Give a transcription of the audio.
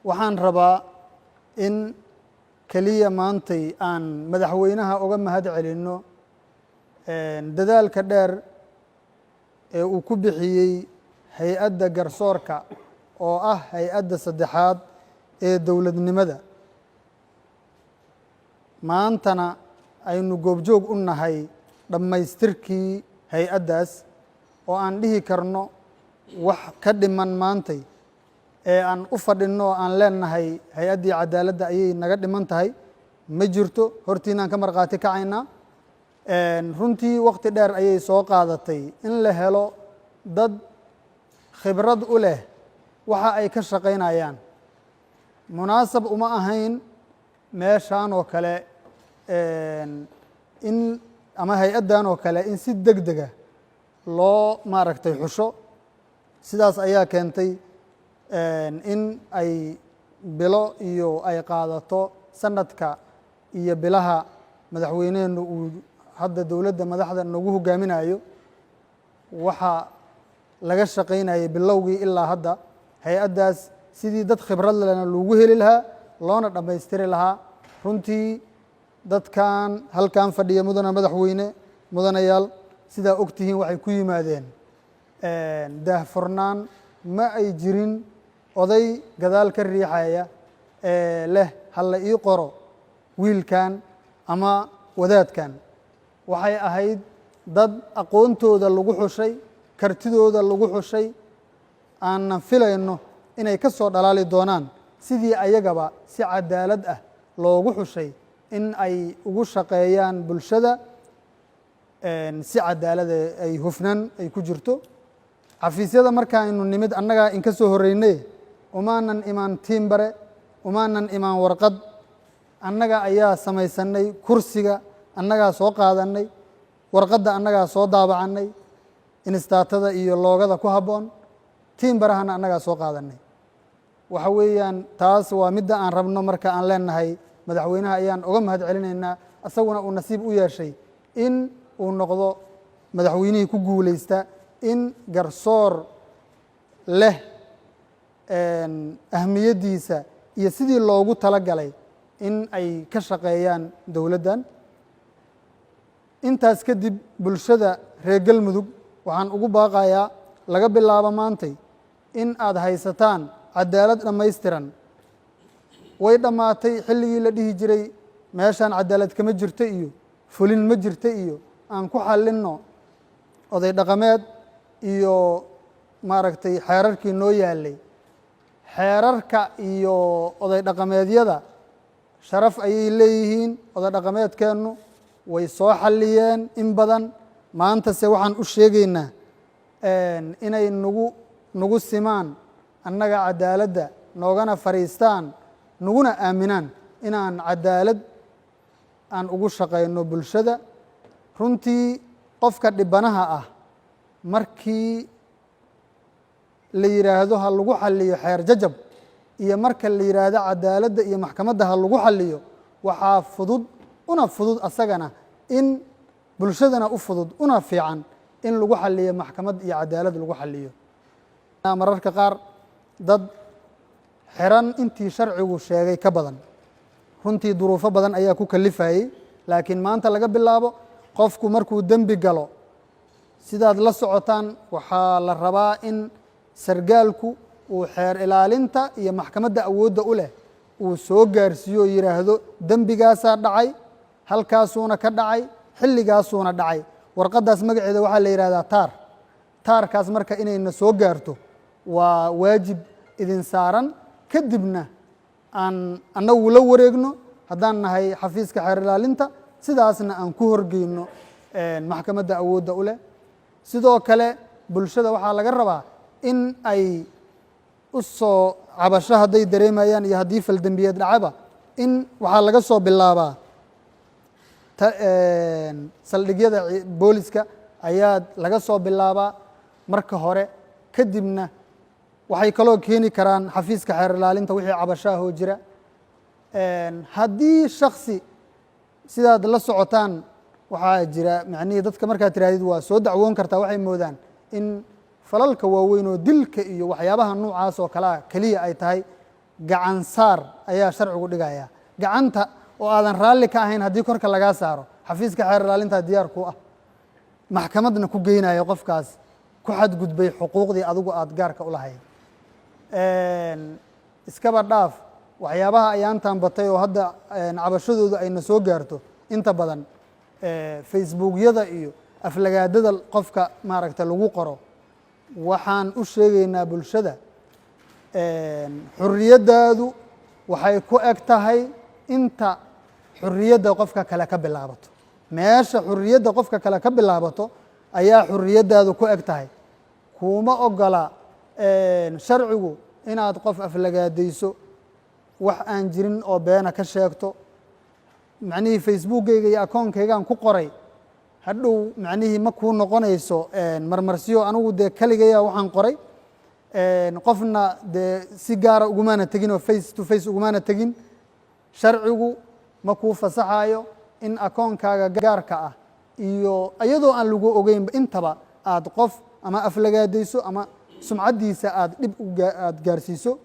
Waxaan rabaa in keliya maantay aan madaxweynaha uga mahad celinno dadaalka dheer ee uu ku bixiyey hay-adda garsoorka, oo ah hay-adda saddexaad ee dowladnimada. Maantana aynu goobjoog u nahay dhammaystirkii hay-addaas, oo aan dhihi karno wax ka dhiman maantay ee aan u fadhinno oo aan leenahay hay-addii cadaaladda ayay naga dhiman tahay ma jirto. Hortiinaan ka markhaati kacaynaa. Runtii waqti dheer ayay soo qaadatay in la helo dad khibrad u leh waxa ay ka shaqaynayaan. Munaasab uma ahayn meeshaan oo kale in ama hay-addan oo kale in si deg dega loo maaragtay xusho. Sidaas ayaa keentay in ay bilo iyo ay qaadato sanadka iyo bilaha madaxweynehenu uu hadda dowladda madaxda nagu hogaaminayo. Waxaa laga shaqaynayay bilowgii ilaa hadda hay-addaas sidii dad khibrad lena loogu heli lahaa, loona dhammaystiri lahaa. Runtii dadkan halkan fadhiya, mudana madaxweyne, mudanayaal, sidaa og tihiin waxay ku yimaadeen daahfurnaan. Ma ay jirin oday gadaal ka riixaya ee leh "Hala ii qoro wiilkan ama wadaadkan." Waxay ahayd dad aqoontooda lagu xushay, kartidooda lagu xushay, aanan filayno inay ka soo dhalaali doonaan sidii ayagaba si cadaalad ah loogu xushay, in ay ugu shaqeeyaan bulshada si cadaalada ay hufnaan ay ku jirto. Xafiisyada markaaynu nimid, annagaa inka soo horreynay, umaanan imaan tiimbare, umaanan imaan warqad. Annaga ayaa samaysanay kursiga, annagaa soo qaadanay warqadda, annagaa soo daabacannay instaatada iyo loogada ku habboon, tiimbarahana annagaa soo qaadanay. Waxa weeyaan, taas waa midda aan rabno. Marka aan leenahay madaxweynaha ayaan uga mahad celinaynaa, isaguna uu nasiib u yeeshay in uu noqdo madaxweynihii ku guulaysta in garsoor leh ahmiyaddiisa iyo sidii loogu tala galay in ay ka shaqeeyaan dowladdan. Intaas kadib, bulshada reer Galmudug waxaan ugu baaqayaa laga bilaabo maantay in aad haysataan cadaalad dhammaystiran. Way dhammaatay xilligii la dhihi jiray meeshaan cadaalad kama jirto iyo fulin ma jirto iyo aan ku xallinno oday dhaqameed iyo maaragtay xeerarkii noo yaallay. Xeerarka iyo oday dhaqameedyada sharaf ayay leeyihiin. Oday dhaqameedkeennu way soo xalliyeen in badan. Maantase waxaan u sheegaynaa inay nagu simaan annaga cadaaladda, noogana fadhiistaan, naguna aaminaan inaan cadaalad aan ugu shaqayno bulshada. Runtii qofka dhibanaha ah markii la yidhaahdo ha lagu xalliyo xeer jajab iyo marka la yidhaahdo cadaaladda iyo maxkamadda ha lagu xalliyo, waxaa fudud una fudud asagana in bulshadana u fudud una fiican in lagu xalliyo maxkamad iyo cadaalad lagu xalliyo. Mararka qaar dad xiran intii sharcigu sheegay ka badan, runtii duruufo badan ayaa ku kalifayey. Laakiin maanta laga bilaabo, qofku markuu dembi galo, sidaad la socotaan, waxaa la rabaa in sargaalku uu xeer ilaalinta iyo maxkamadda awoodda u leh uu soo gaarsiiyo oo yidhaahdo dembigaasaa dhacay, halkaasuuna ka dhacay, xilligaasuuna dhacay. Warqaddaas magaceeda waxaa la yidhahdaa taar. Taarkaas marka inayna soo gaarto waa waajib idin saaran. Kadibna aan annagu la wareegno haddaan nahay xafiiska xeer ilaalinta, sidaasna aan ku horgeyno maxkamadda awoodda u leh. Sidoo kale bulshada waxaa laga rabaa in ay u soo cabasho hadday dareemayaan iyo haddii faldembiyeed dhacaba, in waxaa laga soo bilaabaa saldhigyada booliska ayaa laga soo bilaabaa marka hore. Kadibna waxay kaloo keeni karaan xafiiska xeer ilaalinta wixii cabasho ah oo jira. Haddii shaksi, sidaad la socotaan, waxaa jira macnihii dadka markaad tirahdid waa soo dacwoon kartaa, waxay moodaan in falalka waaweyn oo dilka iyo waxyaabaha noocaas oo kalea keliya ay tahay. Gacan saar ayaa sharcigu dhigaya. Gacanta oo aadan raalli ka ahayn haddii korka lagaa saaro, xafiiska xeer ilaalintaa diyaar ku ah, maxkamadna ku geynayo qofkaas ku xadgudbay xuquuqdii adigu aada gaarka u lahayd. Iskaba dhaaf waxyaabaha ayaantan batay oo hadda cabashadoodu ayna soo gaarto inta badan, Facebookyada iyo aflagaadada qofka maaragta lagu qoro. Waxaan u sheegaynaa bulshada, xurriyaddaadu waxay ku eg tahay inta xurriyadda qofka kale ka bilaabato. Meesha xurriyadda qofka kale ka bilaabato ayaa xurriyaddaadu ku eg tahay. Kuma ogola sharcigu inaad qof aflagaadayso, wax aan jirin oo beena ka sheegto. Macnihii Facebookgayga iyo akoonkaygaan ku qoray hadhow macnihii ma kuu noqonayso marmarsiyo. Anigu dee kaligaya waxaan qoray, qofna dee si gaara ugumaana tegin oo face to face ugumaana tegin. Sharcigu ma kuu fasaxayo in akoonkaaga gaarka ah iyo iyadoo aan lagu ogeynba intaba aad qof ama aflagaadayso ama sumcaddiisa aad dhib aad gaarsiiso.